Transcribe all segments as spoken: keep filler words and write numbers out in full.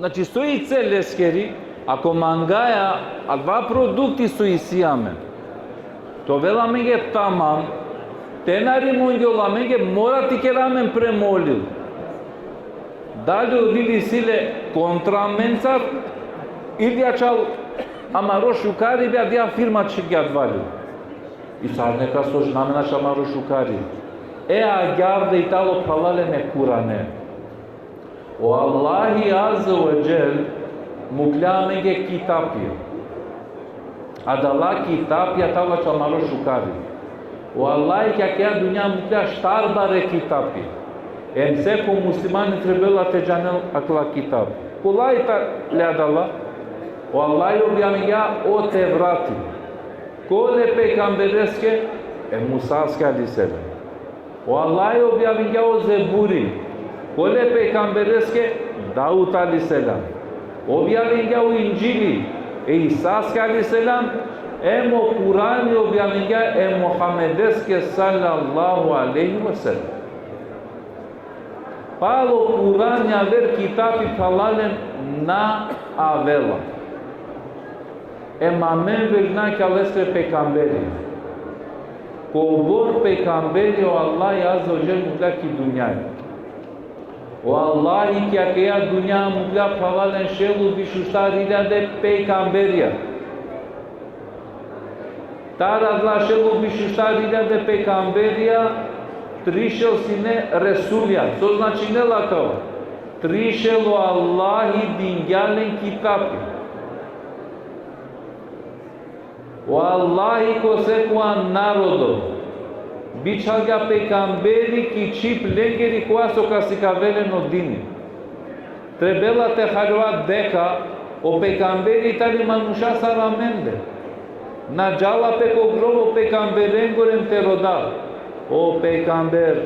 Znači, so i cel leskeri, ako mangaja adava produkti so isi amen, te ovel amenge tamam, te na rimongjola amenge, mora te kera amen prema olil. Dali olil isi le kontra amencar, ili ačhal amaro šukaribe, adija firma čhivgja adava lil. I sar neka složina amen ačhal amaro šukari. E, agjaar da i tano, phralalen, e Kurane. O Allahi Azze ve Dželle mukhlja amenge kitapija. Adala kitapija tano ačhal amaro šukari. O Allahi ki akaja dunja mukhlja štar bare kitapija. Em seko muslimani trebela te džanel akala kitapija. Kola i tane adala? O Allahi objavingja o Tevrati kole pejgambereske, e Musaske alejhi selam. O Allahi objavingja o Zeburi kole pejgambereske, Davut alejhi selam. Objavingja o Indžili e Isaske alejhi selam, em o Kurani objavingja e Muhammedeske sallallahu alejhi ve sellem. Palo Kurani aver kitapi, phralalen, na avela. Em amen verujnava ki lestre pejgamberi. Kobor pejgamberi o Allahi Azze ve Dželle mukhlja ki dunjaja. O Allahi ki akaja dunja mukhlja, phralalen, šel u biš u štar iljade pejgamberija. Taro adala šel u biš u štar iljade pejgamberija, trišel sine resulja. So značinela akava? Trišel o Allahi dingja len kitapi. O Allahi ko sekova narodo bičhalgja pejgamberi ki čhib lengeri, kova so ka sikavel len o dini. Trebela te haljova deka o pejgamberi tani manuša sar amende. Na džala pe ko grobo pejgamberengoro em te roda: O pejgamber,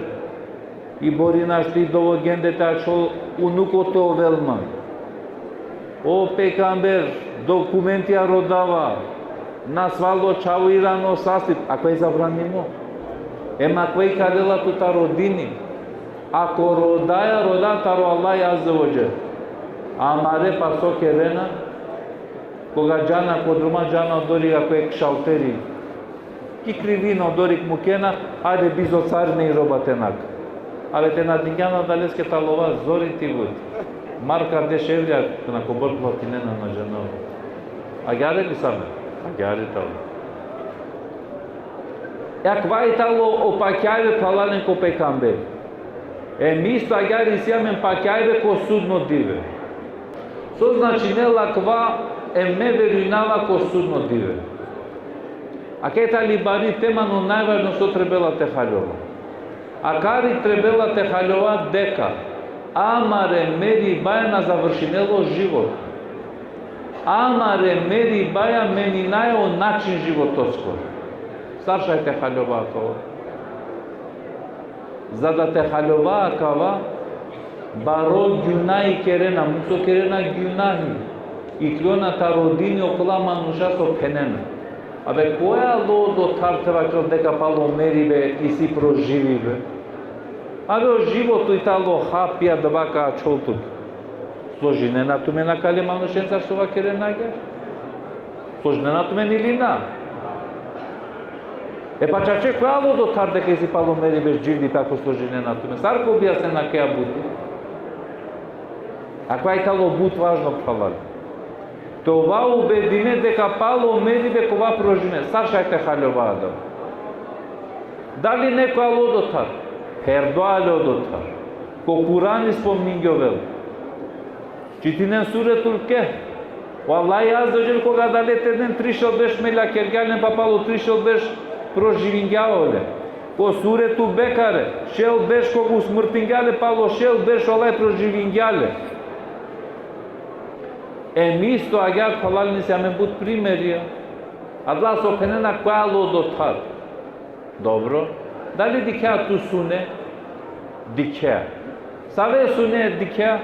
i bori našti dovogende te ačhol unuko te ovel man. O pejgamber, dokumentija rodava, nasvalo čhavo i rano sastip, akava i zabranimo. Em akava i kalela tut taro dini. Ako rodaja, roda taro Allahi Azze ve Dželle. Amare pa so kerena? Koga džana ko druma, džana odori ko jekh šalteri. Ki krivina odori mukena, ajde bizo carina i roba te nakh. Abe, te na dingjan adaleske, tano zori ti but. Marka deš evrija, na kobor platinena, na džanav. Agjaar li sar? Agjaar i tano. E akava i tano o pakjajbe, phralalen, ko pejgamberi. Em isto agjaar isi amen pakjajbe ko sudno dive. So značinela akava, em me verujnava ko sudno dive? Akava tani bari tema, no najvažno so trebela te haljova. Akari trebela te haljova deka amare meribaja na završinela o život. Amare meribaja meninaja o način životoskoro. Sar šaj te haljova akava? Za da te haljova akava, baro gjuna i kerena, muk so kerena gjunahi, ikljona taro dini okola manuša so phenena. Abe, koj alo dothar te vakerel deka palo meribe isi proživibe? Abe, o životo i tano hap, pija, adava ka ačhol tut. Složinena tumen akale manušencar so vakerena agjaar? Složinena tumen ili na? E pa čače, koj alo dothar deka isi palo meribe, dživdipe, ako složinena tumen? Sar ka objasnena akaja buti? Akava i tano but važno, phralalen. Te ova ubedime deka palo meribe ka ova proživibe. Sar šaj te haljova adava? Dali nekoj alo dothar? Pherdo alo dothar. Ko Kurani spomningjovel. Čitinen Suretul Kehf. O Allahi Azze ve Dželle, koga adale teden trišel berš meljakergja len, pa palo trišel berš proživingja ole. Ko Suretul Bekare, šel berš koga usmrtingja le, palo šel berš o Allahi proživingja le. Em isto agjaar, phralalen, isi amen but primerija. Adala so phenena koj alo dothar. Dobro. Dali dikhea tu sune? Dikhea. Save sune dikhea?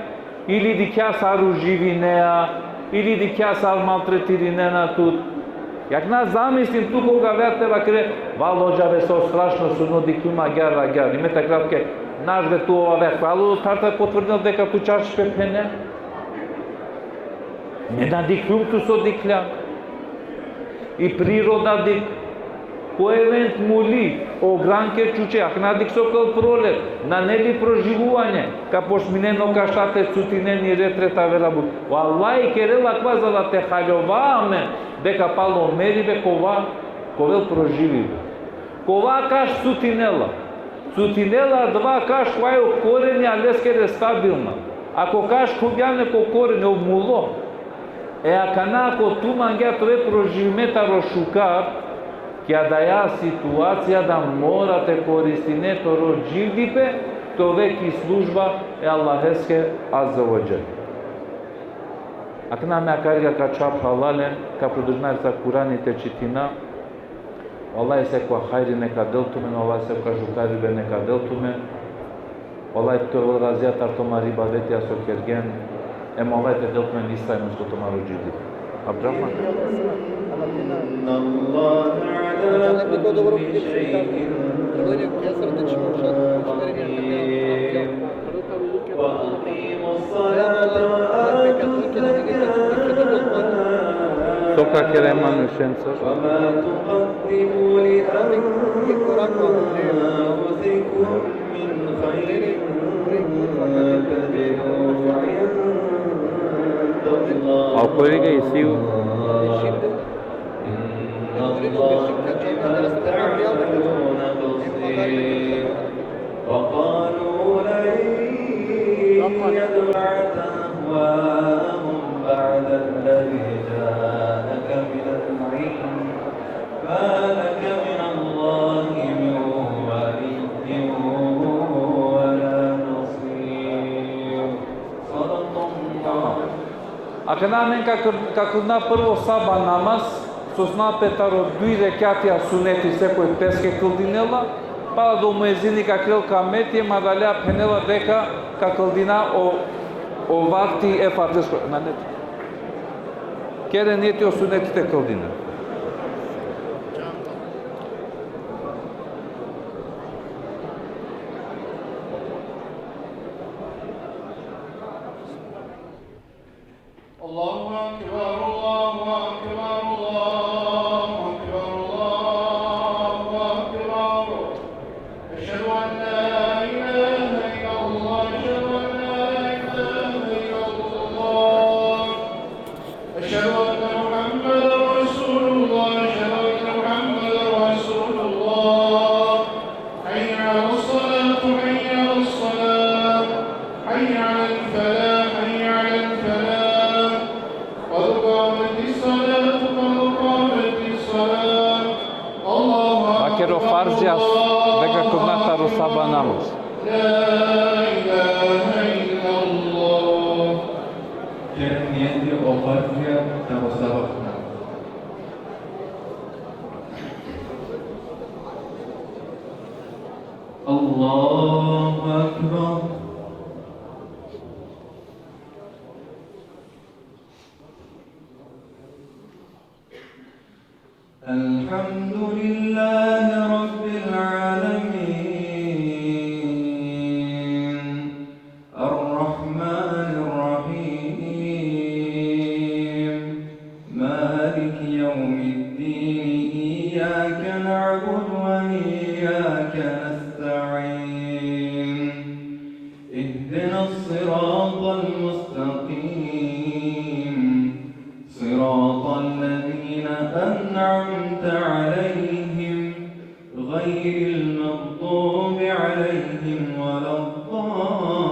Ili dikhea sar uživinea, ili dikhea sar maltretirinena tut. Akana zamislin tu koga avea te vakere: Valo, džabe, so strašno suno dikhlum agjaar, agjaar. I me te vakerav tuke: Naš be, tu ov avea, koj alo dothar te potvrdinel deka tu čačipe phenea? E na dikhlum tu so dikhlja. I priroda dikh. Ko event muli, o granke čuče, akana dikh so kal prolet, nane li proživuvanje, ka pošminen o kašta te cutinen i retre te avera but. Vallahi, kerela akava za da te haljova amen, deka palo meribe ka ova, ka ovel proživibe. Kova kaš cutinela. Cutinela adava kaš kova i o korenja leskere stabilna. Ako kaš khuvgja nek o korenje, ov mulo. E akana ako tu mangea te ove proživime taro šukar, ki adaja situacija da mora te koristine toro dživdipe, te ove ki služba e Allaheske azze ve dželle. Akana me akariga ka čhap halalen, ka prodržinav sa Kurani te čitina, Vallahi, sekova hajri neka del tumen, vallahi, sekova šukaribe neka del tumen. Vallahi, te ovel razija tar tumare ibadetija so kergjen, em vallahi te del tumen istrajnost ko tumaro dživdipe. Abdurrahman. وأقيموا الصلاة وآتوا الزكاة. So ka kere manušencar? وما تقدموا لأنفسكم من خير تجدوه عند الله. Ako iriga i sigur. إن الله بما تعملون بصير. وقالوا لن يدفعك أهواءهم بعد الذي جاءك من العلم ما لك من الله من ولي ولا نصير. صدق الله. Akana amen ka kr-, ka kldina prvo saba namaz, so sna pe taro duj rekjatija suneti sekoj peske kldinela, pa do muezini ka kerel kameti, em adalea phenela deka ka kldina o, o vakti e farzesko, na neti. Kere nijeti o suneti te kldina. الله أكبر، الله أكبر، الله أكبر، الله أكبر. أشهد أن لا إله إلا الله، أشهد أن لا إله إلا الله. أشهد أن محمدا رسول الله، أشهد أن محمدا رسول الله. حي على الصلاة، حي على الصلاة، حي على الفلاح، حي على الفلاح. قد قامت الصلاة، قد قامت الصلاة. الله أكبر. Vakeri o farzija, deka kldina taro saba namaz. لا إله إلا الله. Keren nijeti o farzija taro saba namaz. الله أكبر. الحمد لله رب العالمين. الرحمن الرحيم. مالك يوم الدين. إياك نعبد وإياك نستعين. اهدنا الصراط المستقيم. صراط الذين أنعمت عليهم. غير المغضوب عليهم ولا الضالين.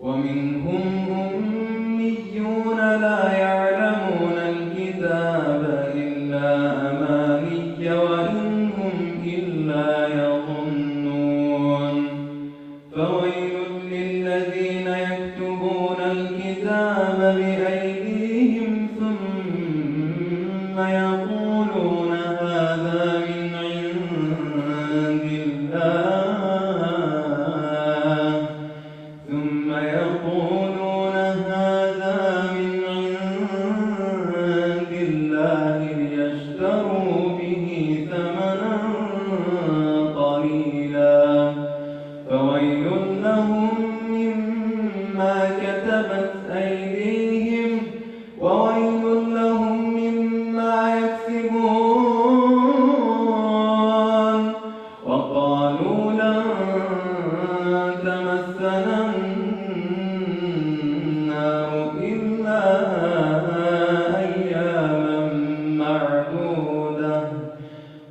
ومنهم أميون لا يعلمون الكتاب إلا أماني وإن هم إلا يظنون. فويل للذين يكتبون الكتاب كسبت أيديهم، وويل لهم مما يكسبون. وقالوا لن تمسنا النار إلا أياما معدودة،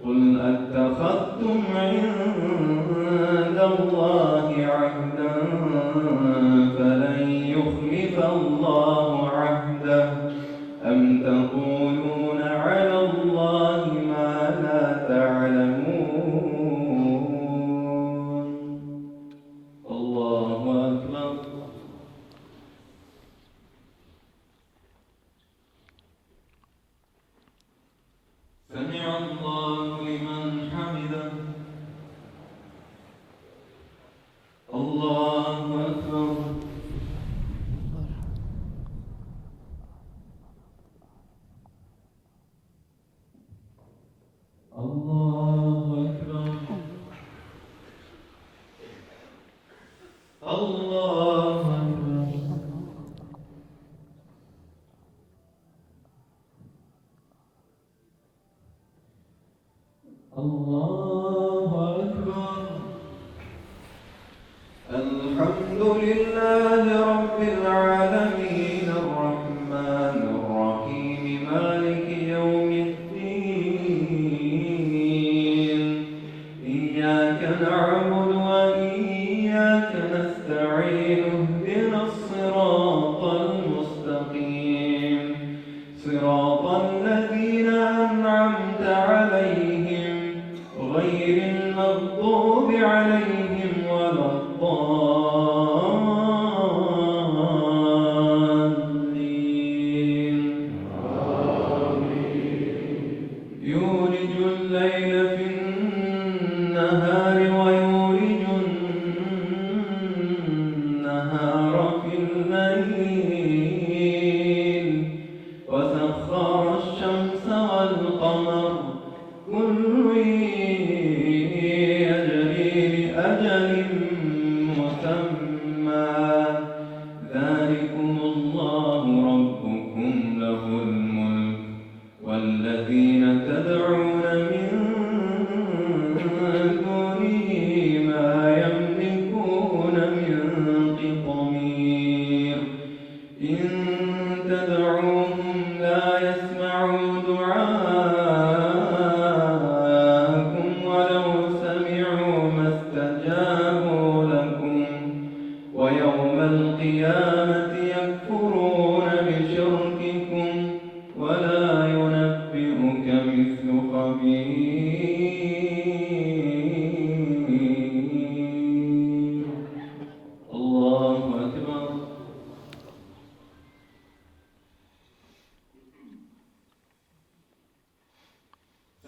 قل أتخذتم عند الله عهدا فلن يخلف الله عهده، أم تقولون على الله ما لا تعلمون. الله أكبر. سمع الله لمن حمده. الله أكبر. الله أكبر. الله أكبر. الله أكبر. الحمد لله رب العالمين، الرحمن الرحيم، مالك يوم الدين، إياك نعبد وإياك نستعين، اهدنا الصراط المستقيم، صراط الذين أنعمت عليهم غير المغضوب عليهم ولا الضالين. يولج الليل في النهار ويولج النهار في الليل، وسخر الشمس والقمر كل يجري لأجل مسمى، ذلكم الله ربكم له الملك، والذين تدعون من دونه ما يملكون من قطمير، إن تدعوهم لا يسمعوا دعاءكم ولو سمعوا ما استجابوا لكم، ويوم القيامة يكفرون بشرككم، ولا ينبئك مثل خبير. الله أكبر.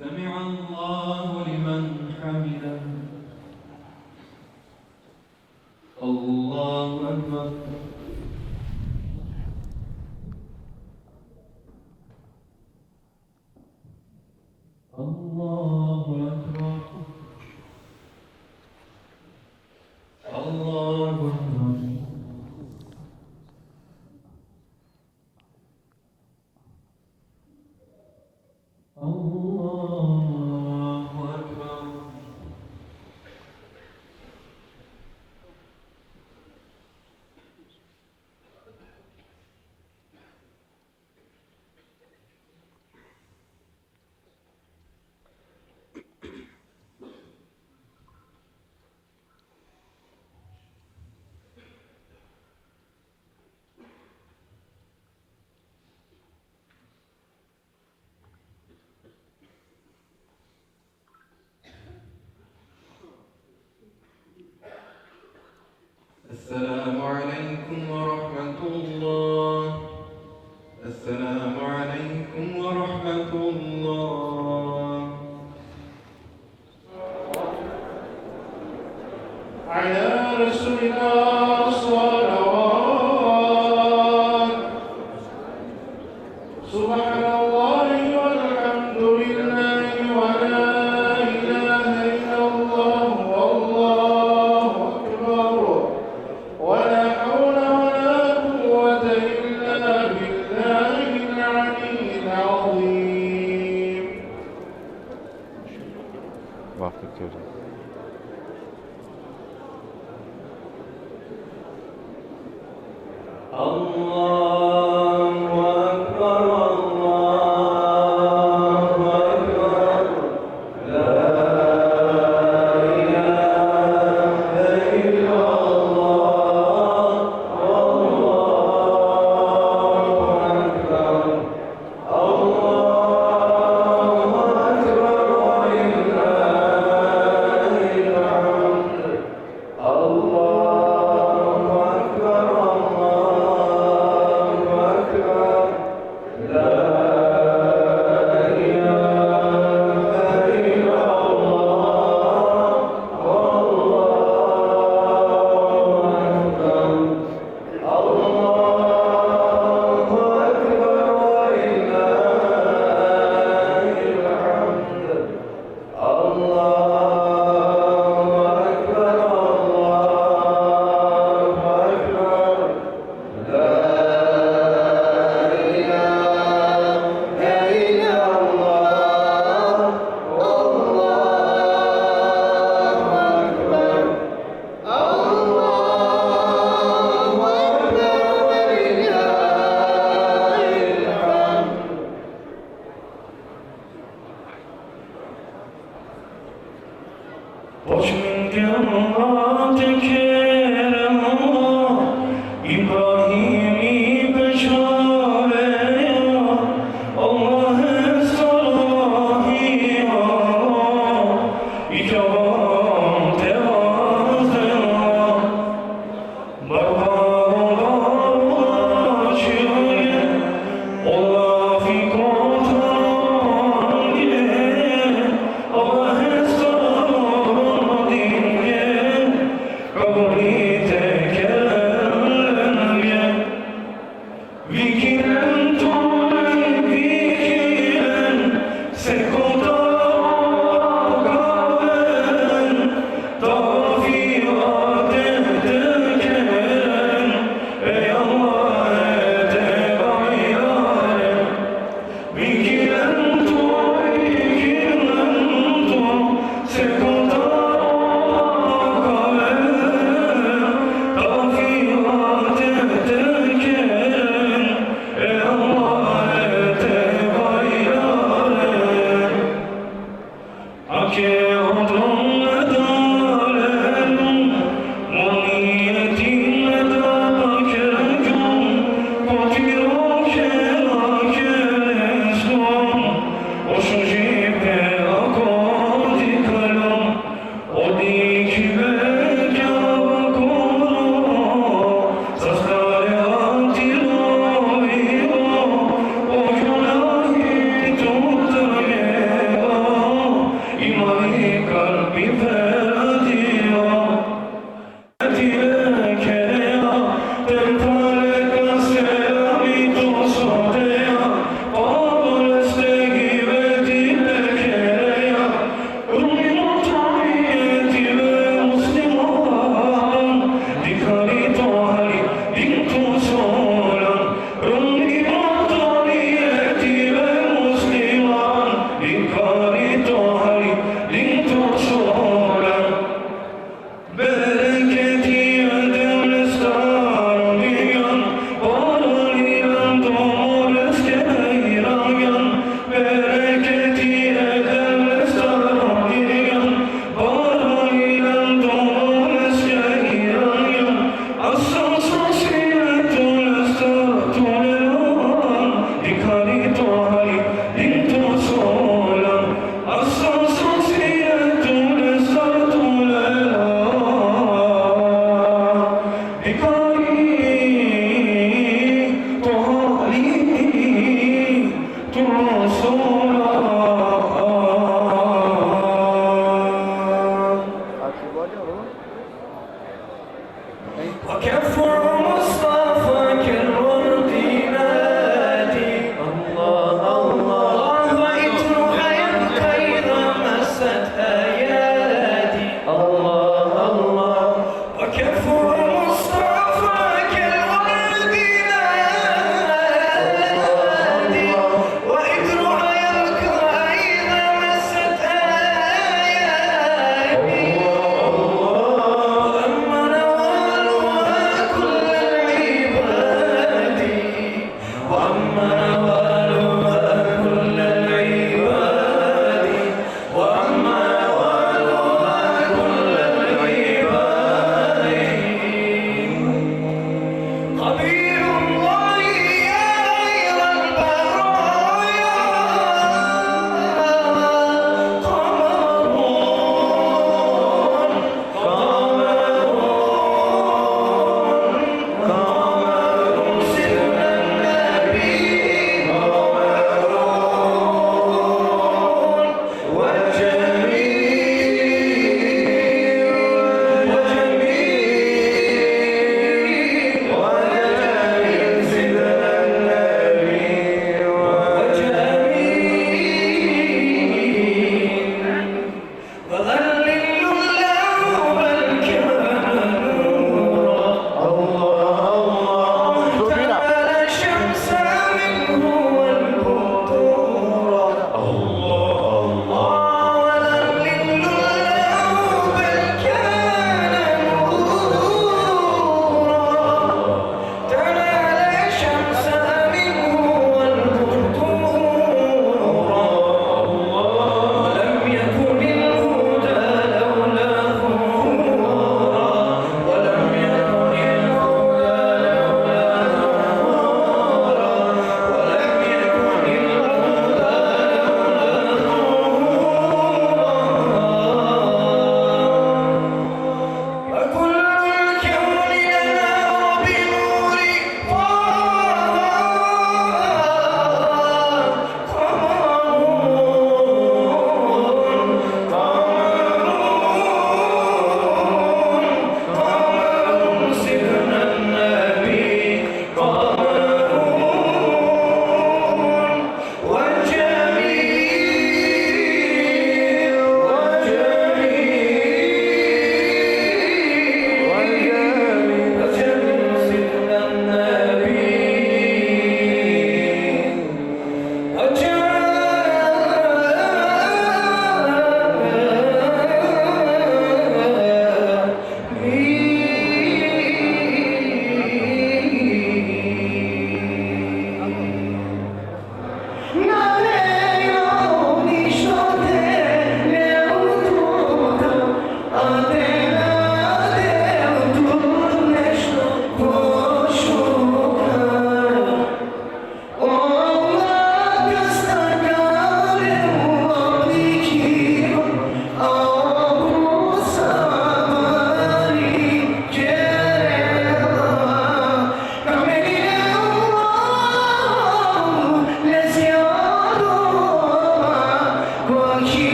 سمع الله لمن حمده. الله أكبر. الله أكبر. الله أكبر. الله أكبر. السلام عليكم ورحمة الله. السلام عليكم ورحمة الله. على رسولنا الصلوات. سبحان الله والحمد لله ولا إله إلا الله والله أكبر. ولا حول ولا قوة الله أكبر، الله أكبر. لا إله إلا الله، الله أكبر. الله أكبر ولله الحمد. الله أكبر، الله أكبر. لا إله إلا الله، الله أكبر. الله أكبر ولله الحمد. الله أكبر، الله أكبر. لا إله إلا الله، الله أكبر. الله أكبر ولله الحمد. پاک منکرم، تکرم، ابراهیمی بشاره، الله صلاحی، ایکابان تبازه.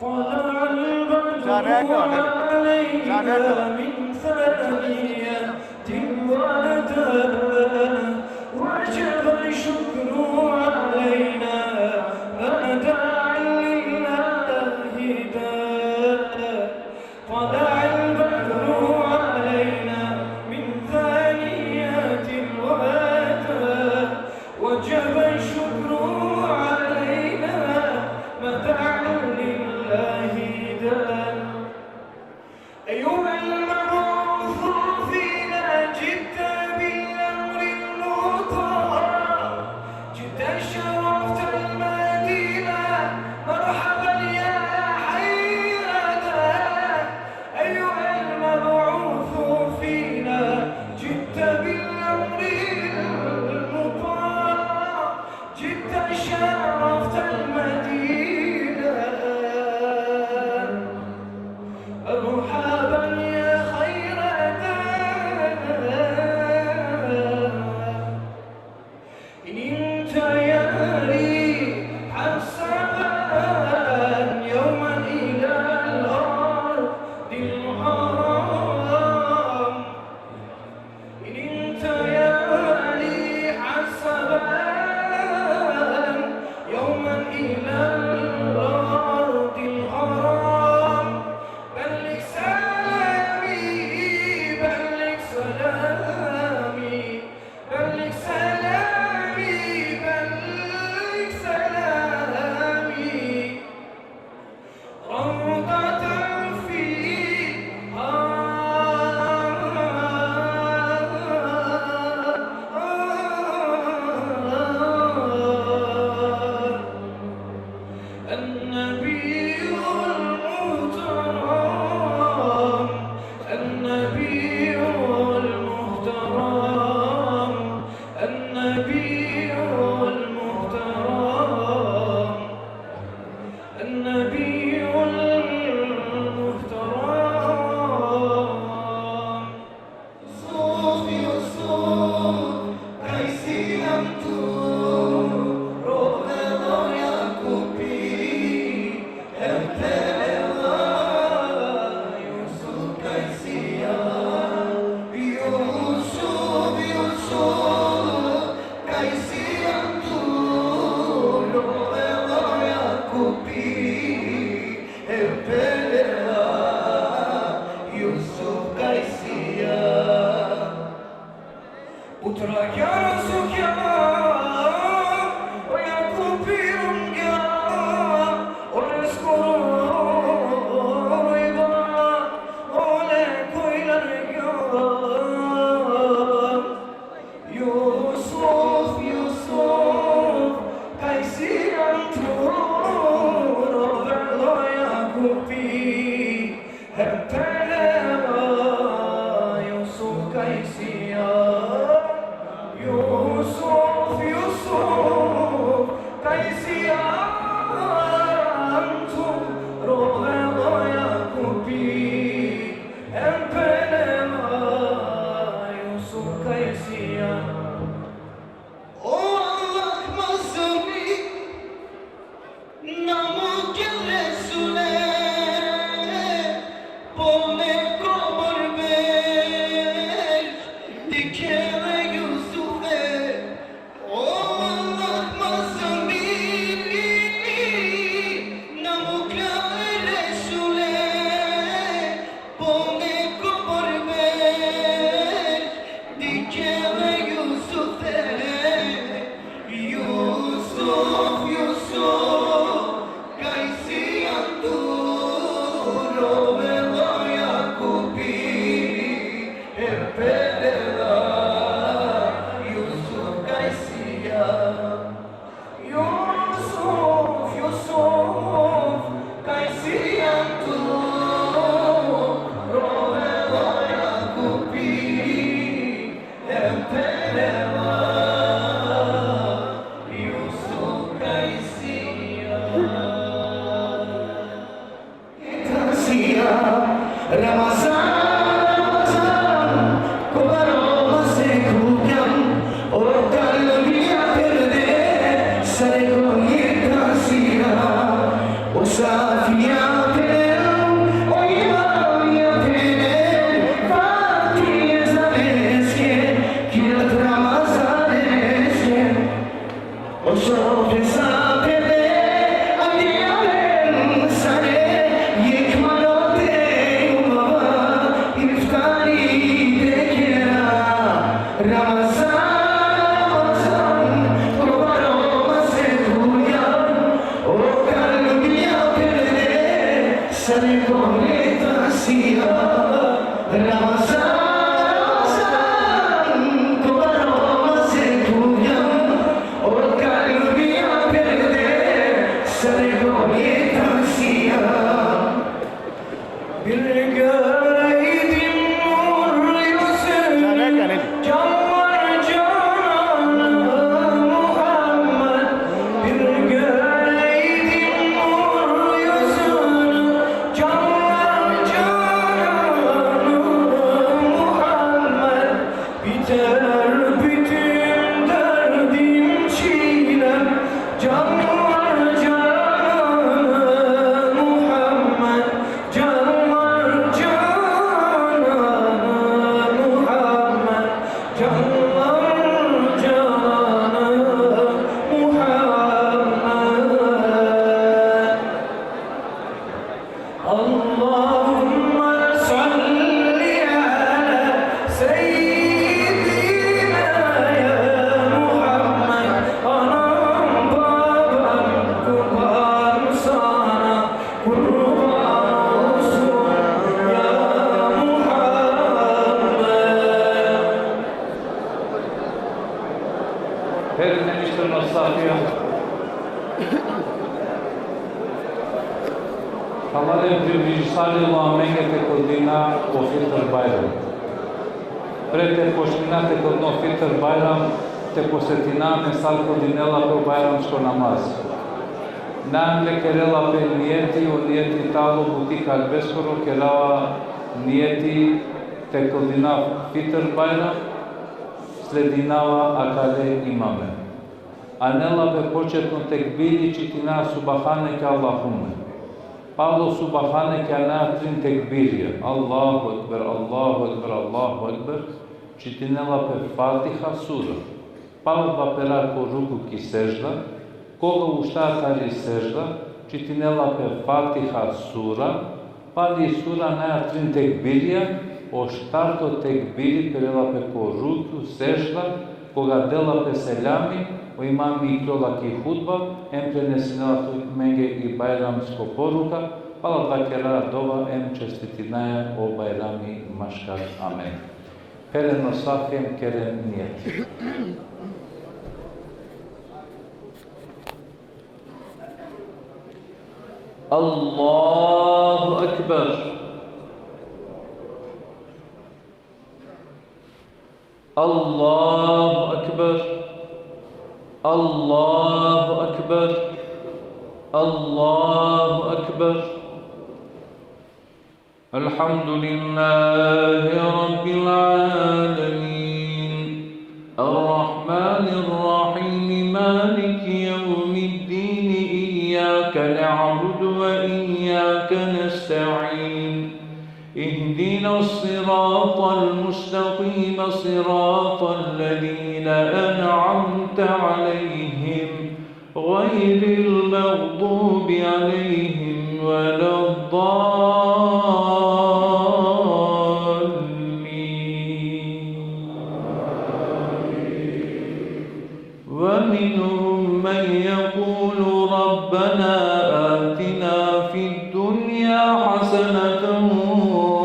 طلع البدر علينا من ثنيات الوداع، وجب الشكر علينا ما دعا لله داع. طلع البدر علينا من ثنيات الوداع، وجب الشكر علينا ما دعا لله داع. أيها المبعوث فينا، جئت بالأمر المطاع، جئت شرفت المدينة، مرحبا يا حيدر. أيها المبعوث فينا، جئت بالأمر المطاع، جئت شرفت المدينة، مرحبا يا خير داع. إن انت يا ريح السماء يوما إلى الأرض الحرام، إن انت يا ريح السماء يوما إلى الأرض الحرام، بلغ سلامي، بلغ سلامي، بلغ سلامي، بلغ سلامي. روضة فيها النبي المحترم، النبي المحترم، النبي المحترم، النبي المحترم. يوسف، يوسف، كايسي أنتو، روح لو يا كوبي، أنت لا يوسف كايسي، يوسف، يوسف، كايسي أنتو، روح لو يا كوبي، Yusuf Kaisiya. Utra kya sukhya, oya kupirum kya, oya skoro iba, ole koilar kya. Yusuf, Yusuf, kaisi antur, Robert Loya Kupi, Hepelema, Yusuf Kaisiya, Yusuf. Ramazan, Ramazan, ko baro mase khuvjam, o kalbija perde, sar gole tulsija. Bir göreydim nur yüzünü, canlar cananı Muhammed. Bir göreydim nur yüzünü, canlar cananı Muhammed. Biter bütün derdim çilem, canlar cananı Muhammed. Canlar cananı Muhammed, canlar cananı Muhammed. Allahümme salli ala seyyidina ya Muhammed. Anam babam kurban sana. Kurban olsun ya Muhammed. Pere mišterno safija. Amare približisali amenge te kldina o Fitr Bajram. Pre te počmina te kldina o Fitr Bajram, te posetina amen sar kldinela pe o bajramsko namaz. Nae amenge kerela pe nijeti, o nijeti tano buti kalbeskoro, kerava nijeti te kldina Fitr Bajram, sledinava akale imame. Anela pe početno tekbiri, čitina Subhaneke Allahumme. Palo Subhaneke anaja trin tekbirija. Allahu Ekber, Allahu Ekber, Allahu Ekber. Čitinela pe Fatiha, sura. Palo da pera ko ruku ki sežda, koga ušta tari sežda, čitinela pe Fatiha, sura, pali sura anaja trin tekbirija, o štarto tekbiri perela pe ko ruku, sežda, koga dela pe selami, o imami ikljola ki hutba, em prenesinela tumenge i bajramsko poruka, pala da kera dova em čestitinaja o bajrami maškar amen. Peren o safi em keren nijeti. Allahu Ekber. Allahu Ekber. Allahu Ekber. Allahu Ekber. الحمد لله رب العالمين. الرحمن الرحيم. مالك يوم الدين. إياك نعبد وإياك نستعين. اهدنا الصراط المستقيم. صراط الذين أنعمت عليهم غير المغضوب عليهم ولا الضالين. ومنهم من يقول ربنا آتنا في الدنيا حسنة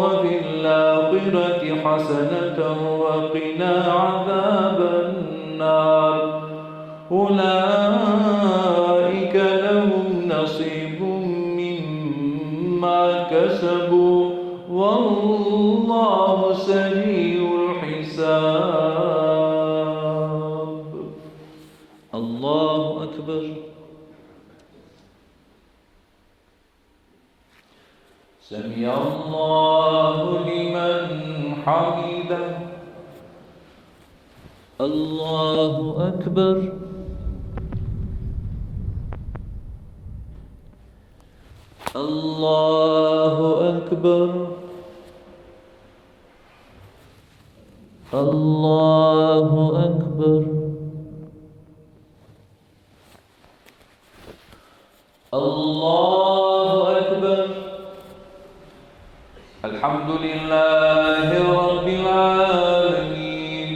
وفي الآخرة حسنة وقنا عذاب النار. أولئك لهم نصيب مما كسبوا والله سريع الحساب. الله أكبر. سمع الله لمن حمده. الله أكبر. الله أكبر. الله أكبر. الله أكبر. الحمد لله رب العالمين.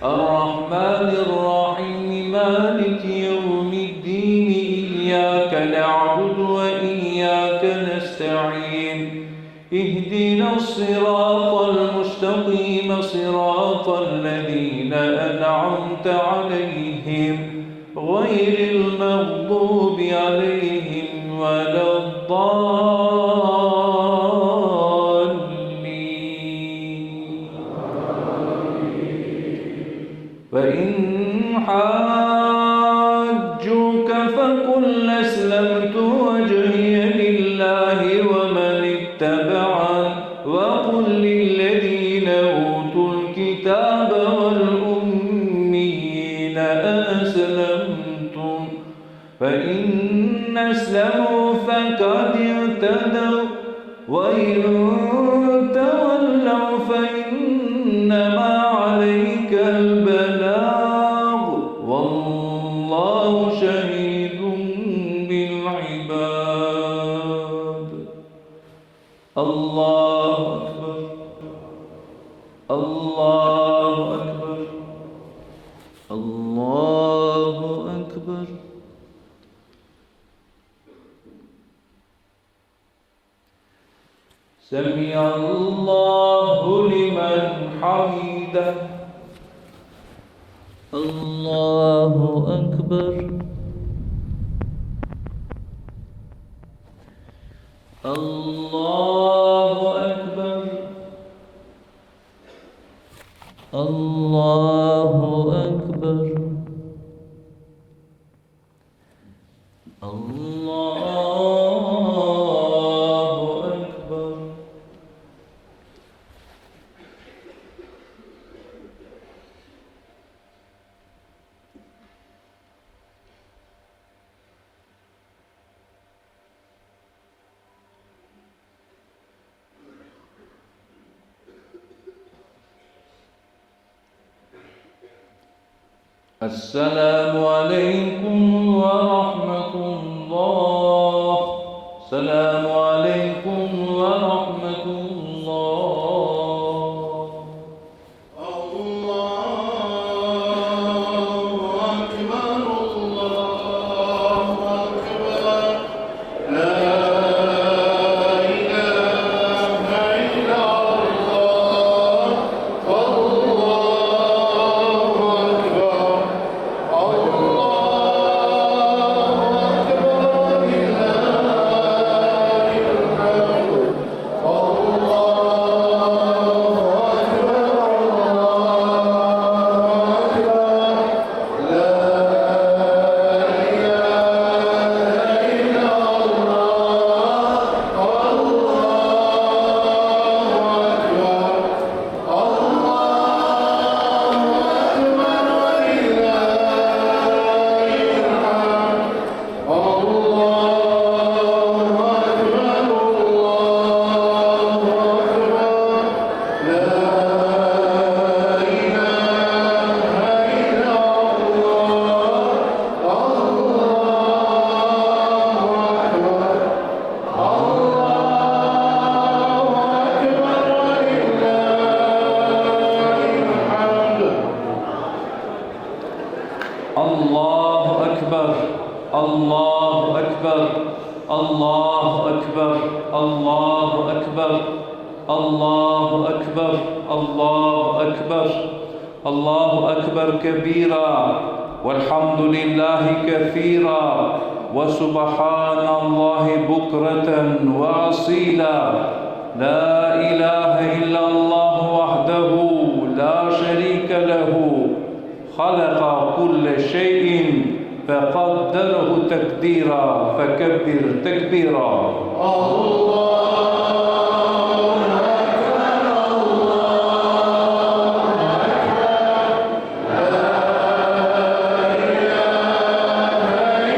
الرحمن الرحيم. مالك يوم الدين. إياك نعبد وإياك نستعين. اهدنا الصراط المستقيم صراط الذين أنعمت عليهم غير المغضوب عليهم ولا الضالين. فإن حاجوك فقل أسلمت وجهي لله ومن اتبعن، وقل للذين أوتوا الكتاب والأميين أأسلمتم، فإن أسلموا فقد اهتدوا، وإن تولوا فإنما عليك البلاغ، والله شهيد بالعباد. الله أكبر. الله أكبر. الله أكبر. سمع الله لمن حمده. الله أكبر. الله أكبر. الله أكبر. الله أكبر. السلام عليكم ورحمة الله. السلام عليكم ورحمة الله. الله أكبر، الله أكبر. لا إله إلا الله. الله أكبر. الله أكبر. ولله الحمد. الله أكبر، الله أكبر، لا إله إلا الله، الله أكبر، الله أكبر ولله الحمد. الله أكبر، الله أكبر، لا إله إلا الله، الله أكبر، الله أكبر ولله الحمد. الله أكبر، الله أكبر، الله أكبر، الله أكبر، الله أكبر، الله أكبر، الله أكبر كبيرا، والحمد لله كثيرا، وسبحان الله بكرة وأصيلا. لا إله إلا الله وحده لا شريك له، خلق كل شيء فقدره تقديرا، فكبر تكبيرا. الله أكبر، الله أكبر، لا إله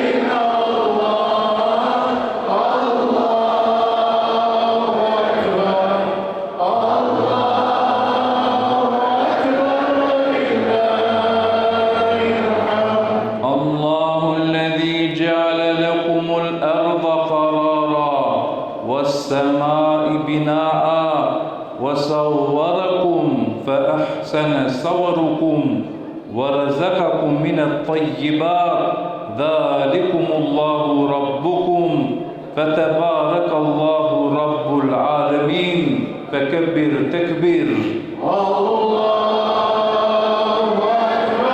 إلا الله، الله أكبر. الله أكبر ولله الحمد. الله الذي جعل لكم الأرض قرارا والسماء بناء وصوركم فأحسن صوركم ورزقكم من الطيبات، ذلكم الله ربكم، فتبارك الله رب العالمين، فكبر تكبير. الله أكبر، الله أكبر.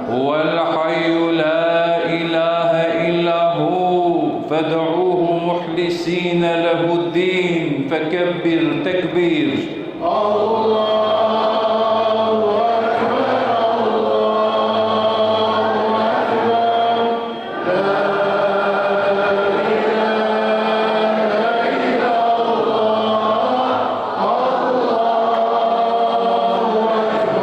هو الحي لا إله إلا هو، فادعوه مخلصين له الدين، فكبر تكبير. الله أكبر، الله أكبر. لا إله إلا الله، الله أكبر.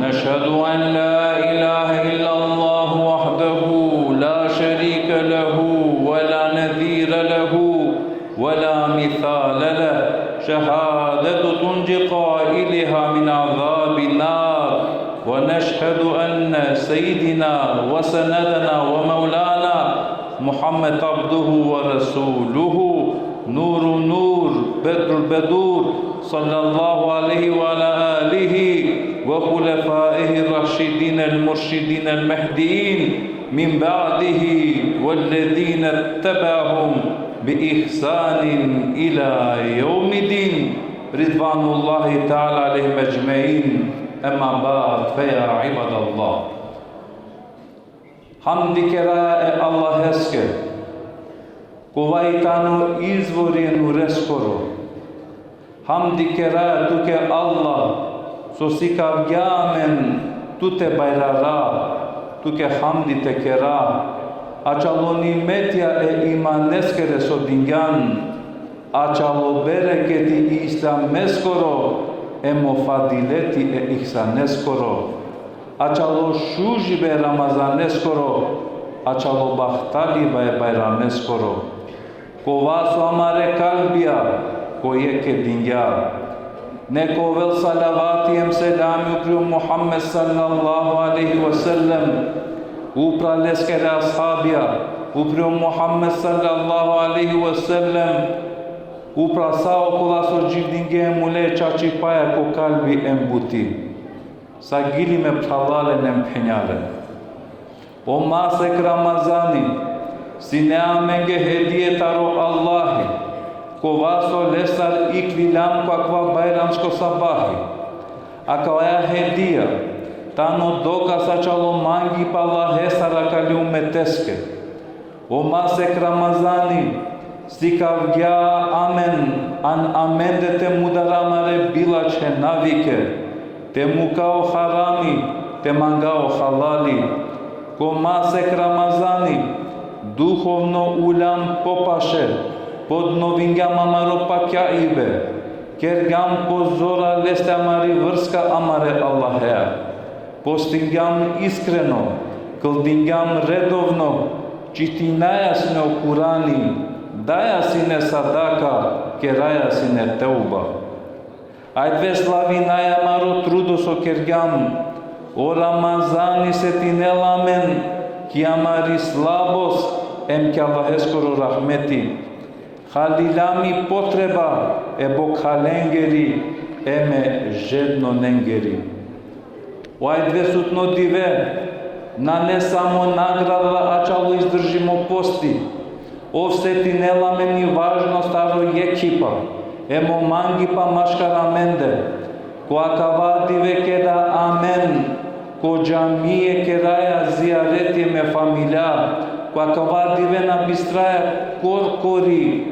نشهد أن لا إله إلا الله وحده لا شريك له ولا نذير له ولا مثال له، شهادة تنجي قائلها من عذاب النار. ونشهد أن سيدنا وسندنا ومولانا محمد عبده ورسوله، نور نور، بدر بدور، صلى الله عليه وعلى آله وخلفائه الراشدين المرشدين المهديين من بعده، والذين اتبعهم بإحسان إلى يوم الدين، رضوان الله تعالى عليهم أجمعين. أما بعد، فيا عباد الله. Hamdi keraja e Allaheske, kova i tano izvori e nureskoro. Hamdi keraja tuke Allah, so sikavgja amen tu te bajrara, tuke hamdi te kera, ačhalo nimetja e imaneskere so dingjan, ačhalo bereketi e islameskoro, em o fadileti e ihsaneskoro, ačhalo šužibe Ramazaneskoro, ačhalo bahtaliba e Bajrameskoro. Kova so amare kalbija ko jekh kedingja. Neka ovel salavati em selami upri o Muhammed sallallahu alejhi ve sellem, upra leskere ashabija, upri o Muhammed sallallahu alejhi ve sellem, upra sa okola so dživdingje e mule čačipaja ko kalbi em buti. Sagili me phralalen em phenjalen. O masek Ramazani sine amenge hedije taro Allahi, kova so lestar ikliljam ko akava bajramsko sabahi. Akava hedija tano dokaz ačhalo mangipa Allahestar akale umeteske. O masek Ramazani sikavgja amen, an amende te mudara amare bilačhe navike, te muka o harami, te manga o halali. Ko masek Ramazani duhovno uljam popaše, podnovingjam amaro pakjaibe, kergjam pozora leste amari vrska amare Allahea. Postingjam iskreno, kldingjam redovno, čitinaja sine o Kurani, daja sine sadaka, keraja sine teuba. Ajde slavinaja amaro trudo so kergjam. O Ramazani setinela amen ki amari slabost em ki Allaheskoro rahmeti. Haliljam i potreba e bokhalengeri em e žednonengeri. O ajdvesutno dive nane samo nagrada ačhalo izdržimo posti, ov setinela amen i važnost taro jekhipa em o mangipa maškar amende. Ko akava dive keda amen ko džamie keraja zijareti em e familija, ko akava dive na bistraja korkori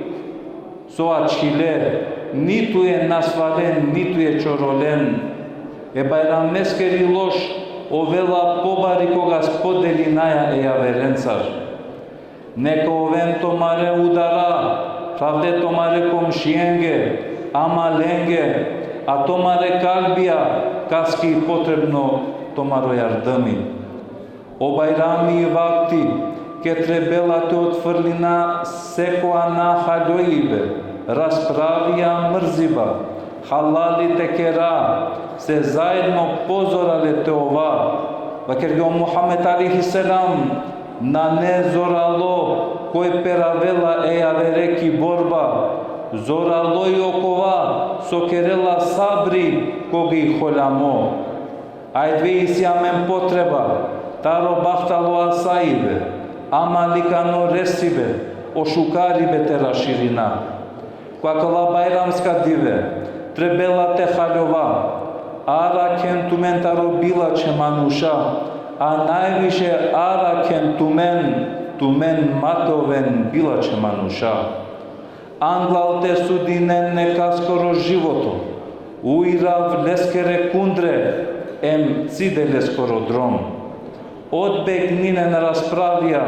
so ačhile, nituje nasvalen, nituje čorolen. E Bajrameskeri lož ovela pobari koga spodelinaja e javerencar. Neka oven tumare udara, pravde tumare komšienge, amalenge, a tumare kalbija, kaske i potrebno tumaro jardimi. O Bajrami i vakti ked trebela te otfrlina sekoja nahaljoibe, raspravija, mrziba, Halali te kera, se zaedno pozorale te ova. Vakergja o Muhammed alejhi selam: nane zoralo koj peravela e javere ki borba, zoralo i okova so kerela sabri koga i holjamo. Ajde, isi amen potreba taro bahtalo asaibe, amalikano resibe, o šukaribe te raširina. Ko akala bajramska dive trebela te haljova: arakhen tumen taro bilačhe manuša, a najviše arakhen tumen, tumen ma te oven bilačhe manuša. Anglal te sudinen nekaskoro životo, ujrav leskere kundre, em cide leskoro drom. Odbegninen raspravja,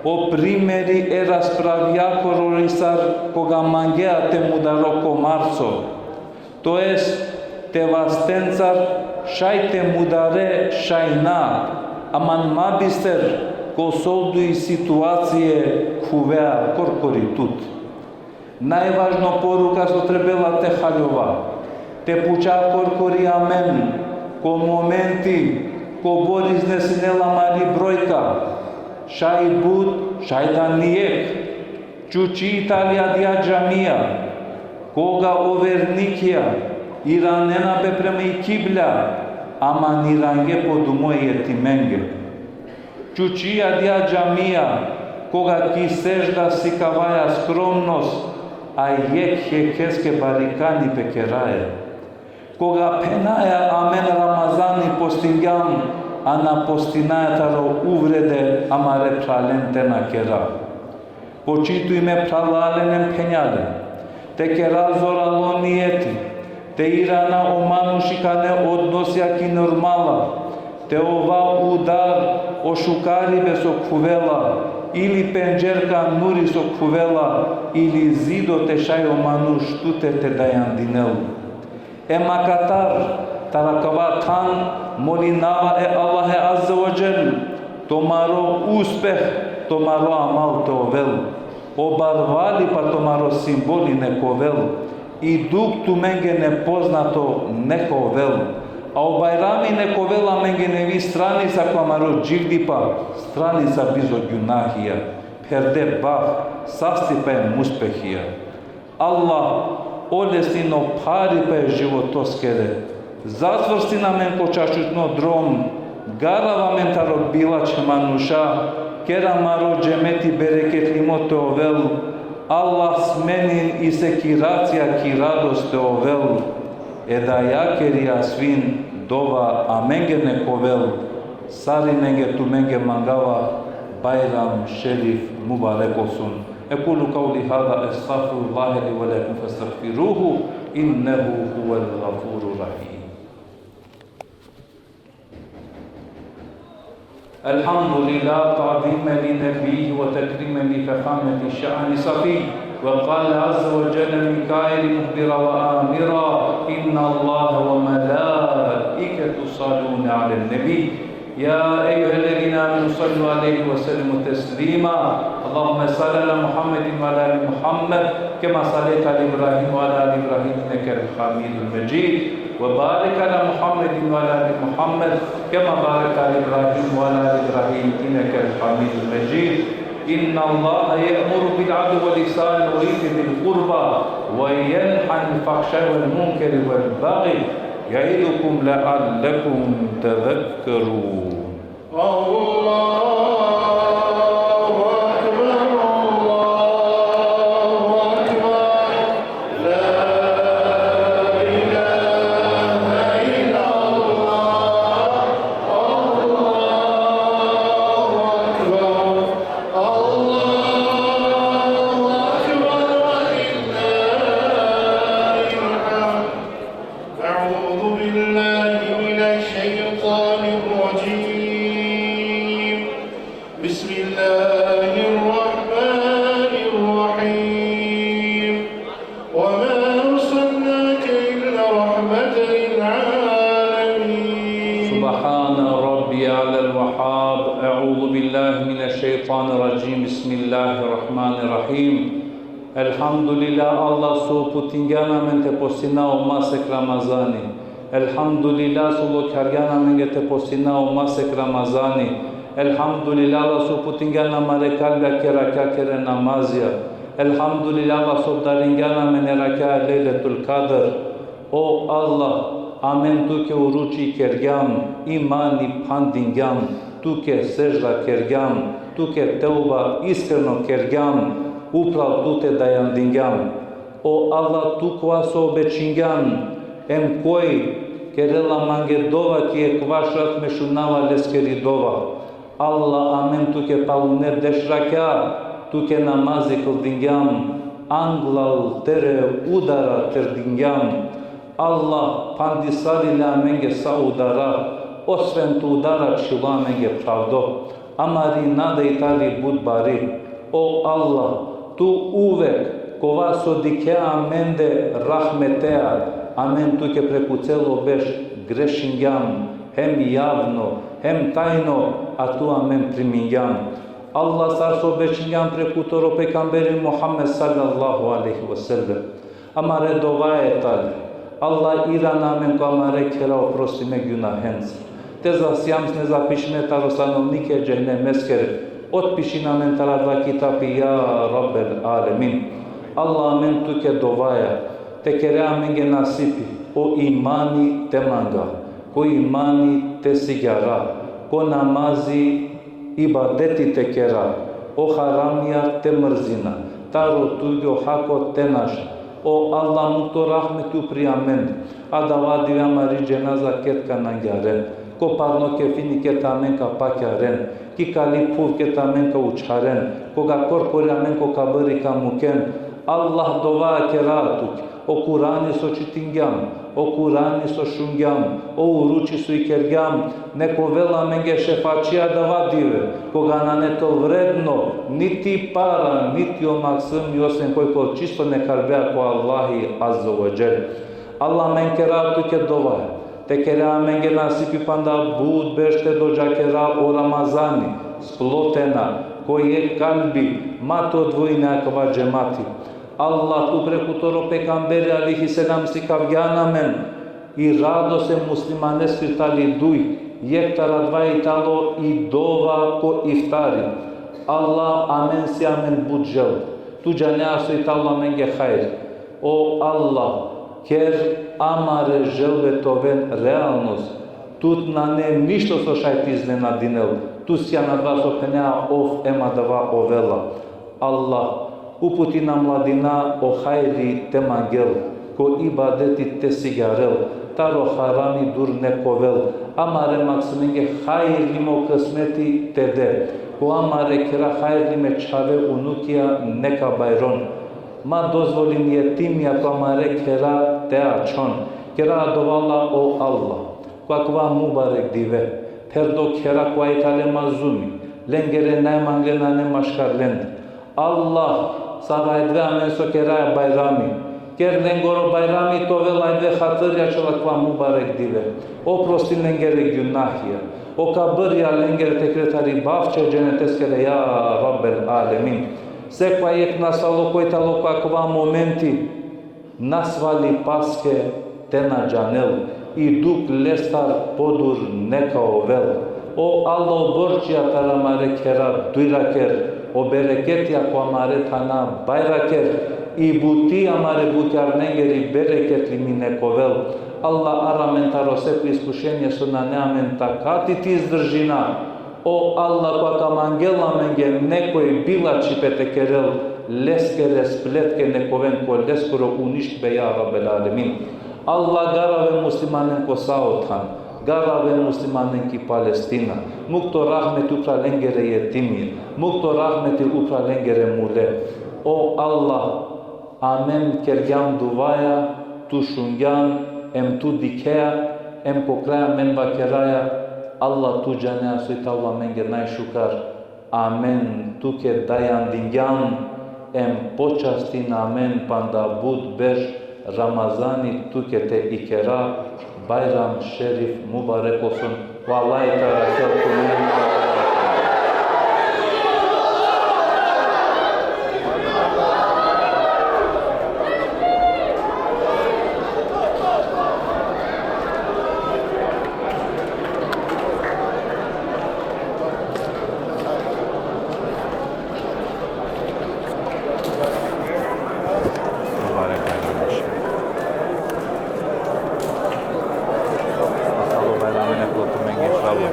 o primeri e raspravjakoro i sar koga mangea te mudaro komarco, to jest te vastencar šaj te mudare, šaj na, aman ma bister ko solduj situacije khuvea korkori tut. Najvažno poruka so trebela te haljova, te puča korkori amen, ko momenti kobor iznesinela amari brojka, šaj but, šaj da nijek. Čučita li adija džamija, koga o vernikija iranena pe prema i kibla, aman irange po dumo e jetimenge. Čuči adija džamija, koga ki sežda sikavaja skromnost, a jekh jekheske barikani pe keraja. Koga phenaja amen Ramazani postingjam, a na postinaja taro uvrede amare phralen te na kera. Počitujme phralalen em phenjalen, te kera zoralo nijeti, te irana o manušikane odnosja ki normala, te ova udar o šukaribe so khuvela, ili pendžerka nuri so khuvela, ili zido te šaj o manuš tute te dajandinel. Em akatar, taro akava than, molinava e Allahe Azze ve Dželle, tumaro uspeh, tumaro amal te ovel. O barvalipa tumaro simboli nek ovel. I dukh tumenge nepoznato nek ovel. A o bajrami nek ovel amenge nevi stranica ko amaro dživdipa, stranica bizo gjunahija, perde baht, sastipa em uspehija. Allah, olesnin o pharipa e životoskere. Zacvrstin amen ko čačutno drom, garav amen taro bilačhe manuša, ker amaro džemeti bereketlimo te ovel. Allah, smenin i sekiracija ki radost te ovel. E dajakeri asvin dova amenge nek ovel. Sarinenge tumenge mangava Bajram Šerif mubarek olsun. أقول قولي هذا، أستغفر الله لي ولكم فاستغفروه، إنه هو الغفور الرحيم. الحمد لله، تعظيما لنبيه وتكريما لفخامة شأن صفيه. وقال عز وجل من قائل مخبرا وآمرا: إن الله وملائكته يصلون على النبي، يا أيها الذين آمنوا صلوا عليه وسلموا تسليما. اللهم صل على محمد وعلى آل محمد كما صليت على إبراهيم وعلى آل إبراهيم إنك حميد مجيد. وبارك على محمد وعلى آل محمد كما باركت على إبراهيم وعلى آل إبراهيم إنك حميد مجيد. إن الله يأمر بالعدل والإحسان وإيتاء ذي القربى وينهى عن الفحشاء والمنكر والبغي يعظكم لعلكم تذكرون. الله أكبر، الله أكبر. لا إله إلا الله. الله أكبر. الله أكبر ولله الحمد. أعوذ بالله من الشيطان الرجيم. بسم الله الرحمن الرحيم. وما أرسلناك إلا رحمة للعالمين. سبحان ربي على الوهاب. أعوذ بالله من الشيطان الرجيم. بسم الله الرحمن الرحيم. Elhamdulillah, Allah so uputingjan amen te postina o masek Ramazani. Elhamdulillah, so lokjargjan amenge te postina o masek Ramazani. Elhamdulillah, Allah so uputingjan amare kalbja ke rakja kere namazja. Elhamdulillah, Allah so obdaringjan amen e rakja Lejletul Kadr. O Allah, amen tuke uruči kergjam, imani phandingjam, tuke sežda kergjam, tuke teuba iskreno kergjam, upral tute dajandingjam. O Allah, tu kova so obećingjan, em koj kerela mange dova ki ekvaš rat me šunava leskeri dova. Allah, amen tuke palune deš rakja, tuke namazi kldingjam, anglal tere udara terdingjam. Allah, phandisali le amenge sa udara, osven tu udara čhilo amenge pravdo. Amari nada i tali but bari. O Allah, tu uvek kova so dikhe amende rahmetea, amen tuke preku celo beš grešingjam, hem javno, hem tajno, a tu amen primingjam. Allah, sar so obećingjam preku toro pejgamberi Muhammed sallallahu alejhi ve sellem. Amare dovaja tali. Allah, irana amen ko amare khera oprostime gjunahenca. Te zasijam sine zapišime taro stanovnike džehennemeskere. Otpišin amen taro adava kitapi, ja Rabbel alemin. Allah, amen tuke dovaja, te kere amenge nasipi o imani te manga, ko imani te sigjara, ko namazi ibadeti te kera, o haramija te mrzina, taro tugjo hako te našna. O Allah, muk to rahmeti upri amen. Adava dive amari dženaza ked ka nangjaren, ko parno kefini ked amen ka pakjaren, ki kali phuv ked amen ka učharen, koga korkori amen ko kabri ka muken. Allah, dova kera tuke, o Kurani so čitingjam, o Kurani so šungjam, o uruči so ikergjam, nek ovel amenge šefači adava dive, koga nane te ol vredno niti para, niti o maksumi, osven koj kol čisto nekarbea ko Allahi Azze ve Dželle. Allah, amen kera tuke dova, te kere amenge nasipi panda but berš te dodžakera o Ramazani, splotena, ko jekh kalbi, ma te odvojine akava džemati. Allah, tu preku toro pejgamberi alejhi selam sikavgjan amen, i radost e muslimaneskiri tali duj, jekh taro adava i talo i dova ko iftari. Allah, amen si amen but želbe. Tu džanea so i talo amenge hajri. O Allah, ker amare želbe te oven realnost. Tut nane ništo so šaj te iznenadinel. Tu sian adava so phenea ov, em adava ovela. Allah, uputin a mladina o hajri te mangel, ko ibadeti te sigjarel, taro harami dur nek ovel, amare maksumenge hajrlimo kismeti te de, ko amare khera hajrlime čhave unukija neka bajron. Ma dozvolin jetimija ko amare khera te ačhon. Kera dova la, o Allah, ko akava mubarek dive, pherdo khera kova i tale mazlumi, lengere najmangle nane maškar lende. Allah, sar ajdive amen so keraja bajrami, ker lengoro bajrami te ovel ajdive hatirja čhel akava mubarek dive. Oprostin lengere gjunahija. O kabrja lengere te kere tari bavče dženeteskere, ja Rabbel alemin. Sekova jekh nasvalo koj talo ko akava momenti, nasvalipaske te na džanel, i dukh lestar podur neka ovel. O Allah, o borčija taro amare khera dujraker, o bereketija ko amare thana bajraker, i buti amare bukjarnengeri bereketlimi nek ovel. Allah, ara amen taro seko iskušenie so nane amen takati te izdržina. O Allah, kova ka mangel amenge nekoj bilačhipe te kerel, leskere spletke nek oven ko leskoro uništbe, ja Rabbel alemin. Allah, garav e muslimanen ko sa o than, garav e muslimanen ki Palestina, muk to rahmeti upra lengere jetimije, muk to rahmeti upra lengere mule. O Allah, amen kergjam duvaja, tu šungjan, em tu dikhea, em ko kraj amen vakeraja, Allah, tu džanea so i talo amenge najšukar. Amen tuke dajandingjam, em počastin amen panda but berš Ramazani tuke te ikera. Bajram šerif mubarek olsun. Vallahi te arakhel tumen. Inšallah.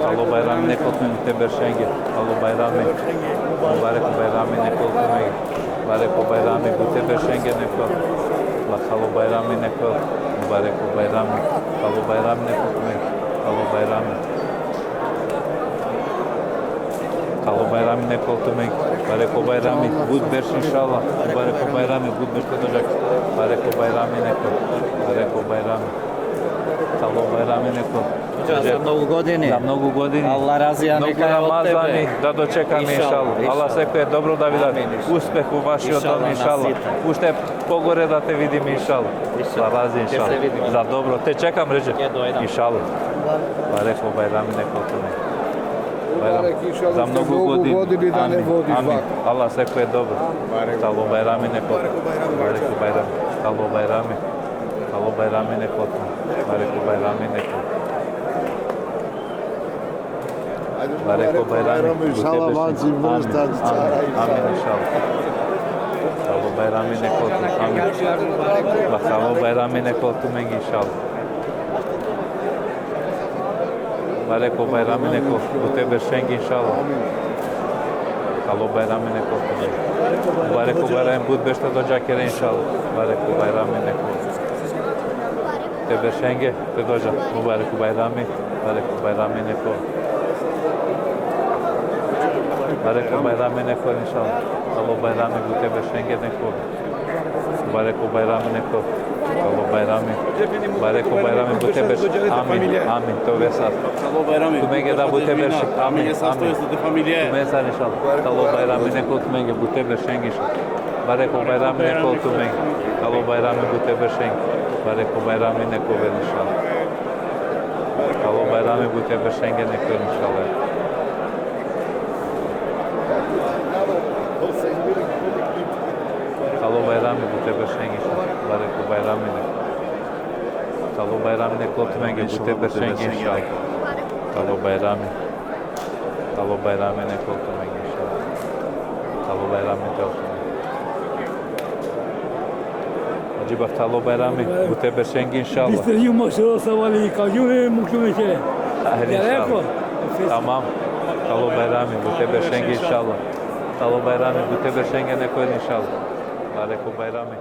Talo bajrami nek ol tumen bute beršenge. Talo bajrami. Mubareko bajrami nek ol tumen. Mubareko bajrami bute beršenge nek ol. La talo bajrami nek ol. Mubareko bajrami. Talo bajrami nek ol tumen. Talo bajrami. Talo bajrami nek ol tumen. Mubareko bajrami. But berš inšallah. Mubareko bajrami. But berš te dođak. Mubareko bajrami nek ol. Mubareko bajrami. Talo bajrami nek ol. Hođa, za Novu godinu. Za Mnogo godini. Allah razija Mnogo neka je od Ramazani, tebe. Da dočekam Inšallah, inšallah. Allah inšallah. Sekve dobro da vidim. Amin, inšallah. Uspeh u vaši Inšallah, odom inšallah. Nasita. Ušte pogore da te vidim inšallah. Inšallah. Allah razija Te se inšallah. vidimo. Za dobro. Te čekam, Ređe. Jedno, jedno. Inšallah. Bareko bajrami nek ol tumen. Bajram. Mubarek, inšallah, Za ušte Mnogo Mnogo godini. Godini da ne Amin. vodiš Amin. vak. Allah Sekve dobro. Talo bajrami nek ol. Bareko bajrami. Talo bajrami. Talo bajrami nek ol tumen. Bareko bajrami nek ol. Bareko bajrami. Inšallah, Bute vanci beršenge. vrsta Amin. cara, Amin, inšallah. Talo bajrami nek ol tumen. Amin. Ba talo bajrami nek ol tumen inšallah. Bareko bajrami nek ol, bute beršenge inšallah. Talo bajrami nek ol tumen. Bareko bajrami, but berš te dođak kere inšallah. Bareko bajrami nek ol. Bute beršenge, te dođak. Mubareko bajrami, bareko bajrami nek ol. Bareko bajrami nek ol inšallah. Talo bajrami, bute beršenge nek ol. Bareko bajrami nek ol. Talo bajrami. Bareko bajrami, bute berš. Amin, amin, to vesat. Talo bajrami. Tumenge da bute berš. Amin, amin. Tumen sar inšallah. Talo bajrami nek ol tumenge, bute beršenge inšallah. Bareko bajrami nek ol tumenge. Talo bajrami, bute beršenge. Bareko bajrami nek ol inšallah. Talo bajrami, bute beršenge nek ol inšallah. Talo bajrami, bute beršenge inšallah. Bareko bajrami nek ol. Talo bajrami nek ol tumenge, bute beršenge inšallah. Talo bajrami. Talo bajrami nek ol tumenge inšallah. Talo bajrami nek ol tumenge. Hadži bak, talo bajrami, bute beršenge inšallah. Bisterđum mašallah, savali, ka gjune, muklume kere. Ahir Ja inšallah. rekao. Tamam. Talo bajrami, bute beršenge inšallah. Talo bajrami, bute beršenge nek ol inšallah. Bareko bajrami.